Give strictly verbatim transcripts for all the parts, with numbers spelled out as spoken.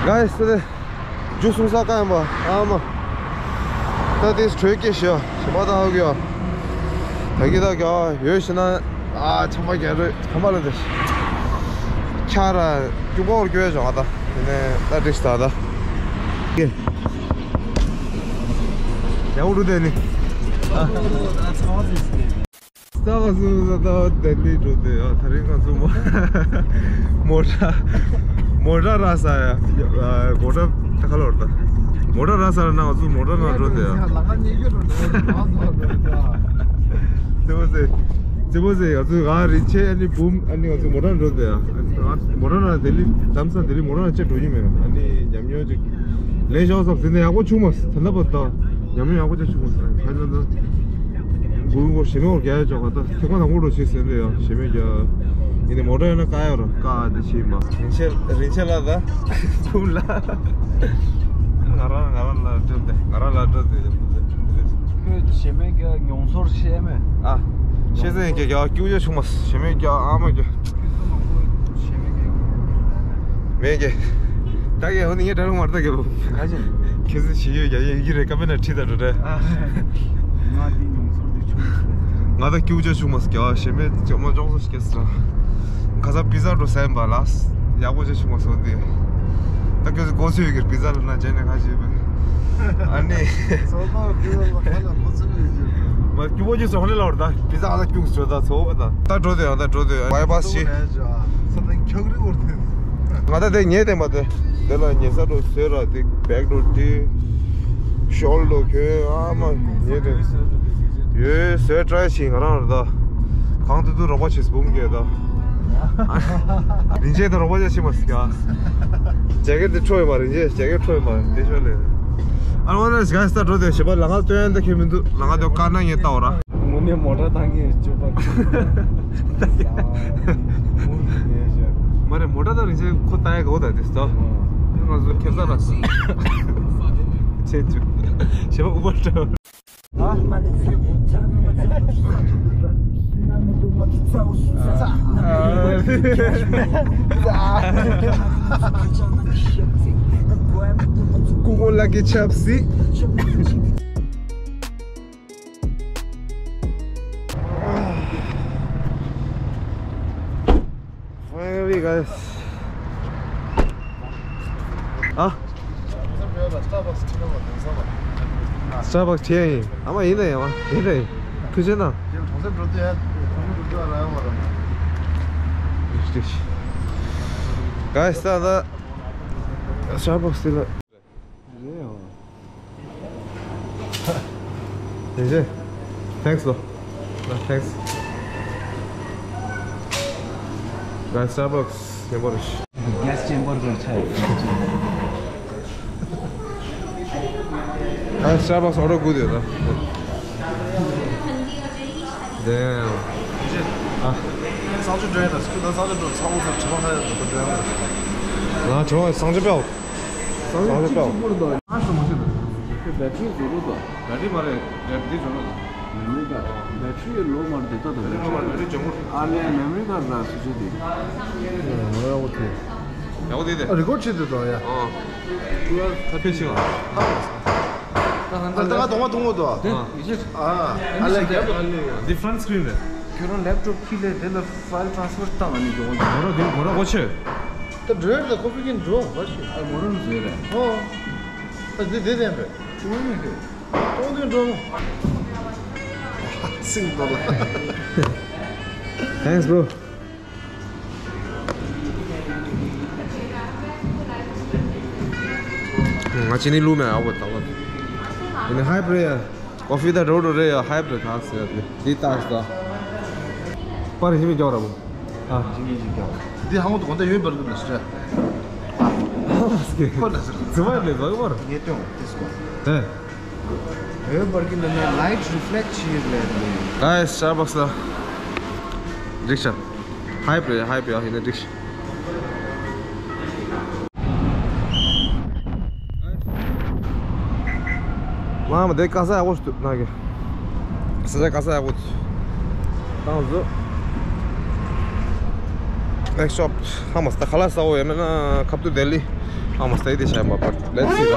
Guys, today ཇུ་སུང་ས་ཀ་ཡིན་པ་ཨ་མ། ད་དེ་དྲོད་སྐྱེད་ཞུ་ཞིམ་པ་ད་ཧ་གི་ཡོད། ད་གི་ད་ག་ཡོད་ཤི་ན། ཨ་ཆམ་པ་རྒྱག་རེད། ཁམས་པ་ལ་དེ་ཤི་ཁྱ་ར་སྐྱུག་པོ་བར་སྐྱོ་ཡ་བྱུང་ཨ། ད་དེ་ནས་ད་དྲིས་ད་ད་ཡ་འུ་རུ་དེ་ནི། ཨ། ད་ང་ཚོ་ད་ལྟ་ལྡི་ལི་འགྲོ་དུས་ཡ། ད་རིང་ང་ཚོ་མོ་མོ་ཊ་མོ་ཊ་རག་ས་ཡ། མོ་ཊ་ད་ག་ལོར་ད་མོ་ཊ་རག་ས་ལ་ན་ང་ཚོ་མོ་ཊ་ནང་འགྲོ་དུས་ཡ། ཙི་པོ་ཟེ་ཙི་པོ་ཟེ་ང་ཚོ་ང་རིན་ཆེན་ཨ་ནི་འབུམ་ཨ་ནི་ང་ཚོ་མོ་ཊ་འགྲོ་དུས་ཡ། མོ་ཊ་ནང་ལྡི་ལི་ལམ་སང་ལྡི་ལི་མོ་ཊ་ནང་ཅིག་འགྲོ་གི་མེད། ཨ་ནི་ཉམས་མྱོང་ཅིག་ལེན་ཤོག་བསམ་ཟིན་ན་ཡག་པོ་བྱུང་མ་སོང་། ད་ལྟ་བར་དུ་ཉམས་མྱོང་ཡག་པོ་ཅིག་བྱུང་མ་སོང་། ཁ་ཉོ་ད། གུ་གུ་ཞེ་མེད་བར་རྒྱག་ཡ་ཅོག་ག་ད་ཐེག་པ་དང་པོ་འགྲོ་ཤེས་ཟེར་འདྲ་ཡ། ཞེ་མེད་རྒྱག་ཡིན་ནི་མོ་ཊ་ཡོད་ན་བཀག་ཡ་ར་བཀག་དེ་ཤེས་མ། རིན་ཆེན་རིན་ཆེན་ལ་ད་ཕུམ་ལ་ང་རང་ང་རང་ལ་སྤྲོད་དེ་ང་རང་ལ་སྤྲོད་དེ་ཡ་ཕུམ་དེ། ཁོས་ཞེ་མེད་རྒྱག་མྱོང་ཚོར་བཤད་མེད། ཨ། ཤེས་ཟིན་རྒྱག་རྒྱག་སྐྱུག་ཅོ་བྱུང་མ་ཞེ་མེད་རྒྱག་ཨ་མ་རྒྱག་ཁྱོད་ཚོ་མང་པོ་ཞེ་མེད་རྒྱག་མེད་ཀྱི། ད་གི་ཧོ་ནི་ངས་གྲལ་ལ་མར་ད་གི་ལོ། ག་ཅི། ཁྱེད་ཚོ་ཞིག་ཡོད་ཀྱང་ཡིན་གྱི་རེད། ཀ་མེད་ན་ཁྲིད་ད་འགྲོ་རེད། ཨ། ང་འདི་མྱོང་ཚོར་འདི་བྱུང་སོང་། ང་ད་སྐྱུག་ཅོ་བྱུང་མ་སོང་། ཞེ་མེད་ཅོག་མ་ཅོག་ཙེ་ཞིག་སྐྱེས་སོང་། ཁ་སང་པི་ཛ་འགྲོ་ཟ་ཡིན་པ་ལགས། ཡག་པོ་ཅིག་བྱུང་མ་སོང་དེ། ད་ཁྱོད་ཚོ་གོ་ཚོད་ཡོད་ཀྱི་པི་ཛ་ལ་ན་བྱས་ནས་ཁ་ཅིག་ཡོད་པ། ཨ་ནི། ཚོགས་པ་པི་ཛ་ལ་ཁ་ལ་གོ་ཚོད་ཡོད་ཀྱི། མ་སྐྱུག་པོ་ཅིག་སོང་ལེ་ལ་བར་ད་པི་ཛ་ཨ་ད་སྐྱུག་སོང་ད་ཚོགས་པ་ད། ད་འགྲོ་དེ་ཡང་ད་འགྲོ་དེ་ཡང་བའི་པ་སི་ཅིག་ས་ནང་འཁྱག་རི་བར་དེ། ང་ད་དེ་ཉལ་དེ་མ་དེ། དེ་ལ་ཉལ་ས་འགྲོ་ཟེར་ར་དེ་བེག་འགྲོ་དེ། ཤོལ་འགྲོ་ཁྱོད་ཨ་མ་ཉལ་དེ། ཡོད་ཟེར་ཏྲའི་ཤིང་ང་རང་ར་ད། གང་དུ་དུ་རོགས་པ་བྱེད་སྤུམ་གྱི་ད། རིན་ཆེན་དུ་རོགས་པ་བྱེད་ཤི་མ་སི་ཀ། ཇེ་ཀེ་ཊི་དེ་འཕྲོ་ཡོད་མ་རིན་ཆེན་ཇེ་ཀེ་ཊི་འཕྲོ་ཡོད་མ་དེ་ཤོ་ལེ། ཨ་ནི་ང་ད་སི་ཀ་སི་ད་འགྲོ་དེ་ཞེ་པ་ལ་ང་སྟོན་ད་ཁྱེད་མི་འདུག་ལ་ང་དེ་དཀར་ན་ངས་ལྟ་བ་ར། དངོས་གནས་མོ་ཊ་བཏང་མཁན་སྤྱོད་པ། མ་རེད་མོ་ཊ་དང་རིན་ཆེན་ཁོ་ལྟ་ཡ་གོ་ད་དེ་སྟོ། ང་ཚོ་ཁེབ་ས་ར་སོ། ཆེ་ཆུ། ཞེ་པ་ཨུ་བར་འདྲ། ཀུ་ཀུ་ལ་ཀི་ཆབ་སི། Finally, guys. ཨ། སི་ཊར་བག་སི་ཁྲིད་ཡིན། ཨ་མ་ཡིན་ན་ཡང་ཡིན་ད་ཡིན། ཐུགས་རྗེ་གནང་། Guys, ད་ད་སི་ཊར་བག་སི་ལ། རེད་ཡ། རེད་རེད། Thanks ལོ། Thanks། Guys, Starbucks ཉེ་པོ་རེད། Guys, Starbucks order good ཡོད་ད། Damn། ཨ། སང་ཆུ་འགྲོ་ཡ་ད། སྐུ་ད་སང་ཆུ་འགྲོ་ཚ་བོ་ཚོ་དྲི་མ་ཧ་ཡ་ད་འགྲོ་ཡ། ང་དྲི་མ་སང་ཆུ་པའོ། སང་ཉིན་གཅིག་གཅིག་པོ་རེད་དོ། ཨ་སོ་མ་ཤེས་དོ། ཁྱོད་བེ་ཊི་རི་བཟོ་རུ་དོ། བེ་ཊི་རི་མ་རེད། བེ་ཊི་རི་བཟོ་རུ་དོ། མེ་མི་ཀ་བེ་ཊི་རི་ལོ་མ་རེད་དེ་ད་དོ། བེ་ཊི་རི་ལོ་མ་རེད། བེ་ཊི་རི་ལྗང་ཁུ་རེད། ཨ་ལེ་མེ་མི་ཀ་ར་སུ་ཆོ་དེ། ཡག་པོ་དེ། ཡག་པོ་དེ་དེ། ཨ་རི་ཀོཌ་བྱེད་དེ་དོ་ཡ། ཨ། ཁ་ཕྱེ་ཤིང་ཨ། ད་ང་ད་ང་གདོང་མ་གདོང་མ་དོ། དེ་ཡིན་ཕྱིར། ཨ། ཨ་ལེ་རྒྱབ་ཨ་ལེ། འདི་ཕྲན་སི་ཀི་རིན་རེད། ཁྱོད་རང་ལེབ་ཊོབ་ཁྱི་ལས་དེ་ལ་ཕའིལ་ཊྲན་སི་ཕར་བཏང་ཨ་ནི་གདོང་མ། མོ་ར་དེ་མོ་ར་གོ་ཆེ། ད་འགྲོ་ཡ་ད་ཁོ་ཚོ་གིན་འགྲོ་བ་ཞིག་ཨ་མོ་རང་བཟོས་རེད། ཨོ། ད་འདི་འདི་དེ་རེད། ཅི་མ་ཡིན་རེད། ཏོང་ཏོང་འགྲོ། སིང་འགྲོ་ལ། Thanks bro། ང་ཅི་ནི་ལུ་མེ་ཨ་བོ་ད་བ། ཡིན་ཧའི་པྲེ་ཡ། ཀོ་ཧྥི་ད་རོ་རོ་རེ་ཡ་ཧའི་པྲེ་ཐག་ཟེར་ཏེ། འདི་ཏག་ས། པར་ཞིག་མི་རྒྱག་ར་བོ། ཨ། འདི་ཧ་མོ་དུ་གོ་ད་ཡོད་པར་གི་མི་སྲིད། ཁོ་ན་ཟེར། ཙི་བ་ལེ་ཟ་བར། ངེས་དོན་དེ་སོ། ཨེ། ཡོད་པར་གི་ནི་ནི་ལའིཊ་རི་ཕི་ལེག་ཊི་བྱེད་ལེ་ལེ། ཨེ་སི་ཊར་བག་སི་ལ། འགྲིག་ཤག་ཧའི་པྲེ་ཧའི་པྲེ་ཡ་ཡིན་ན་འགྲིག་ཤག་མ་མ་དེ་ག་ས་ཡག་པོ་ཞིག་འདུག་ན་གི། ས་ཆ་ག་ས་ཡག་པོ་འདུག་བཏང་བཟོ། Next stop ཧ་མ་སྟ་ཁ་ལག་ཟ་འོ་ཡ་མེད་ན་ཁབ་ཏུ་ལྡི་ལི། ཧ་མ་སྟ་ཡི་དེ་བྱ་མ་པར་let's see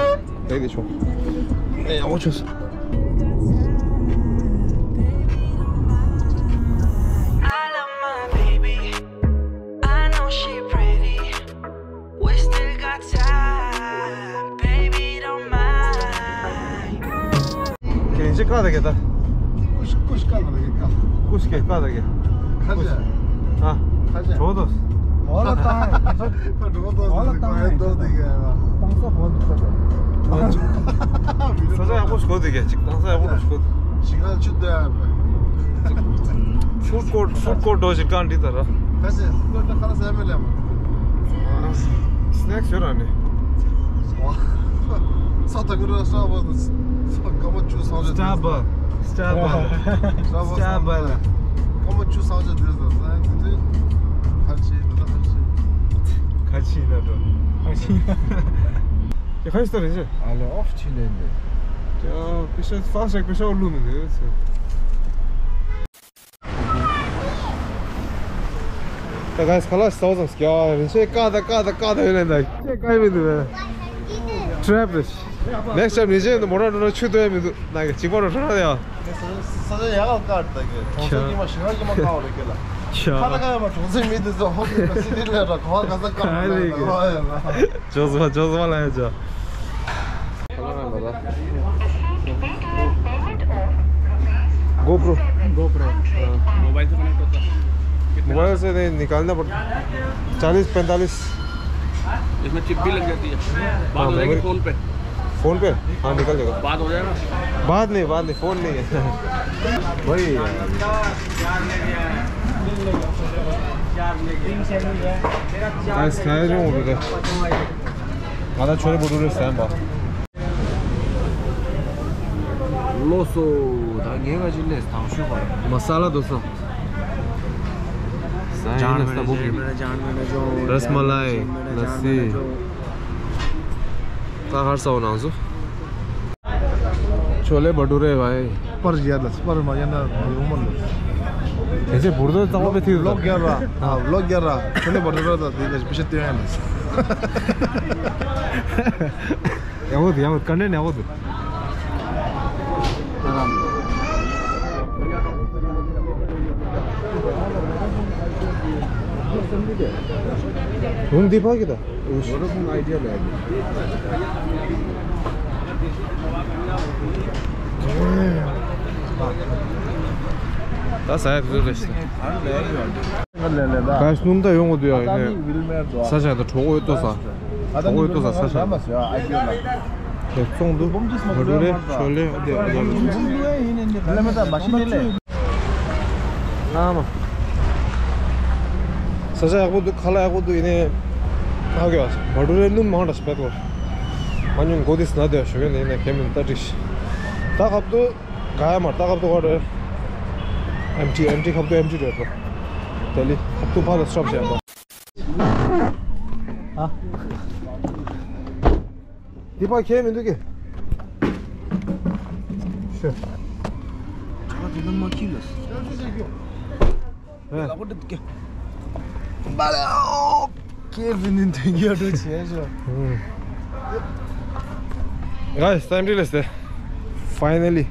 ད་ཡི་དེ་ཆོ། ཨེ་ཡ་འོ་ཆོས། I love my baby. I know she pretty. We still got time. Baby, don't mind. ཁྱེད་ཀྱིས་ཀ་ད་གེ་ད། ཀུཤ་ཀུཤ་ཀ་ད་གེ་ཀ། ཀུཤ་ཀེ་ཀ་ད་གེ། ཁ་ཆེ། ཨ། ཁ་ཆེ། ཇོ་དོ། ཝ་ལ་ཏང་། ཁ་ཇོ་དོ། ཝ་ལ་ཏང་། ཏང་ས་ཧོལ་ཏུ་ཁ་ཆེ། ས་ཆ་ཡག་པོ་ཞིག་གོ་དེ་གེ་ཅིག་ཏང་ས་ཡག་པོ་ཞིག་གོ། ཞིང་ཁ་ཆུ་དོད་ཨ་མེ། ཕུཌ་ཀོརཊ་ཕུཌ་ཀོརཊ་འགྲོ་ཞིག་གང་འདི་ད་ར། ཁ་ཆེ་ཕུཌ་ཀོརཊ་ཁ་ལ་ཟ་མེད་ལེ་མ། སི་ནེག་སི་ཡོད་ར་ནི། ཝ། ས་ཐག་གི་ར་ས་བ་ས་ཀ་མ་ཆུ་ས་ཆ། སི་ཊར་བ་སི་ཊར་བ་ལ། སི་ཊར་བ་ལ། ཀ་མ་ཆུ་ས་ཆ་དེ་ས་ས་དེ་དེ། ཁར་ཆེ་ད་ད་ཁར་ཆེ། ཁར་ཆེ་ད་འགྲོ། ཁར་ཆེ། ཁ་ཤས་ཏོ་རེད་ཅེ། ཨ་ལེ་ཨོཕ་ཆི་ལེན་དེ། ཡ་པེ་ཤ་ཧྥ་ཤག་པེ་ཤ་ལུ་མི་འདུག་ཟེར། ད་ག་ས་ཁ་ལག་ཟ་བ་ཙམ་ཟ་རིན་ཆེན་ཀ་ད་ཀ་ད་ཀ་ད་ཡོད་ལེན་ད་ཁྱེད་ཀ་ཡི་མི་འདུག་བས། ཊེབ་རེད། ནེག་སི་ཊེམ་རིན་ཆེན་མོ་ཊ་འགྲོ་ན་ཆུ་འདོན་ཡ་མི་འདུག་ན་གི་གཅིག་པ་རོ་འགྲོ་ན་ཡ། ས་ཆ་ཡག་ག་ཀར་ད་གི་གྲོང་གསེབ་ཀྱི་མ་ཞིང་ཁ་ཀྱི་མ་ཀ་བ་རེད་གི་ལ། ཁ་ལ་ཀ་ཡ་མ་གྲོང་གསེབ་མི་འདི་ཚོ་ཧོབ་ཀྱི་སི་ཊི་ལ་ར་ག་བ་ག་ས་ཀ་བ་ལ་ཡ་ལ། ཇོ་ཟོ་ཇོ་ཟོ་ལ་ཡ་ཇོ། GoPro। GoPro। हाँ। मोबाइल से कनेक्ट होता है। मोबाइल से नहीं निकालना पड़ता। चालीस पैंतालीस। इसमें चिप भी लग जाती है। बात हो जाएगी फोन पे। फोन पे? हाँ, निकल जाएगा। बात हो जाएगा। बात नहीं, बात नहीं, फोन नहीं है। वही। गाइस, खाए जो उधर। आधा छोले भटूरे स्टैंड पर। ལོ་སོ། ད་ངས་ག་ཅི་ལས་དང་ཤོས་པ། མ་ས་ལ་དོ་སོ། ས་ཡིན་ན་ས་བུ་གི། རས་མ་ལའི། ལ་སི། ད་ཧར་ས་འོ་ནང་སུ། ཆོ་ལེ་བ་ཏུ་རེ་བའི། པར་ཡ་ལ་པར་མ་ཡ་ན་ཡོང་མ་ལ། དེ་ཚེ་བུར་དོ་ཙག་པ་ཐིག་ལོག་རྒྱ་ར། ཨ་ལོག་རྒྱ་ར། ཆོ་ལེ་བ་ཏུ་རེ་ད་དེ་ནས་པི་ཤ་ཏེ་ཡ་ལ། ཡག་པོ་འདུག་ཡག་པོ་ཀོན་ཊེན་ཊི་ཡག་པོ་འདུག་རུམ་འདི་ཕ་གི་ད། ཝོ་ཌ་ཕོན་ཨའི་ཌི་ཡ་ལ་ཡ་གི། ད་ཟ་ཡ་བཟོ་རེ་ཞིག་ད། ག་སྣུམ་ད་ཡོང་གི་འདུག་ཡ་ཡིན་ནའི། ས་ཆ་ད་གྲོགས་པོ་ཡོད་ཏོ་ས། གྲོགས་པོ་ཡོད་ཏོ་ས་ས་ཆ། དེ་བཙོང་འདུག་བ་ཏུ་རེ་ཆོ་ལེ་འོ་དེ་འོ་དེ། ལ་མ། ས་ཆ་ཡག་པོ་འདུག་ཁ་ལག་ཡག་པོ་འདུག་ཡིན་ནའི། ཨ་གི་བ་ཏུ་རེ་སྣུམ་མང་དྲགས་ཤིག་བེད་གོ། མ་ཉུང་མགོ་དེ་སྣ་དེ་བ་ཞོ་གི་ནི་ཡིན་ནའི་གེ་མིན་ད་འགྲིག་ཤིག་ད་ཁབ་ཏུ། ག་ཡ་མར་ད་ཁབ་ཏུ་ག་རེད། ཨེམ་ཊི་ཨེམ་ཊི་ཁབ་ཏུ་ཨེམ་ཊི་རེད་དོ། དེ་ལི་ཁབ་ཏུ་ཕ་ལ་སྲབ་བྱས་པ། ཨ། འདི་པ་ཁྱད་མི་འདུག་གི། ཤོད། ཇ་དེ་ནི་མ་ཁྱི་ལ། ཨེ། ལ་ཀོ་དེ་གི། བ་ལ་ཨོ། ཁྱེད་བི་ནི་དེ་གི་ཨ་འགྲོ་བྱས་ཤོ། ཨུམ། Guys, time release there. Finally.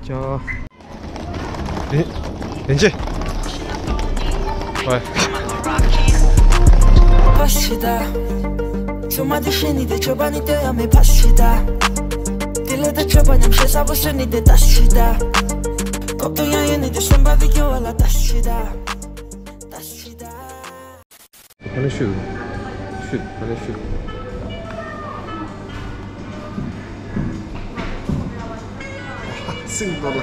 ཇ། ཡིན། ཡིན་ཅི། ཝེ། པ་ཤི་ད། ཚོད་མ་དེ་ཤེས་ནི་དེ་ཆོད་པ་ནི་དེ་ཡང་མེད་པ་ཤི་ད། དེ་ལས་ད་ཆོད་པ་ཉམས་བཤད་ས་བུ་སུ་ནི་དེ་ད་ཤི་ད། ཀོབ་ཏུ་ཡང་ཡོད་ནི་དེ་སོན་པ་བི་ཀྱོ་བ་ལ་ད་ཤི་ད། ད་ཤི་ད། ཕ་ནས་ཤུལ། ཤུལ། ཕ་ནས་ཤུལ། སིང་དོ་ལ།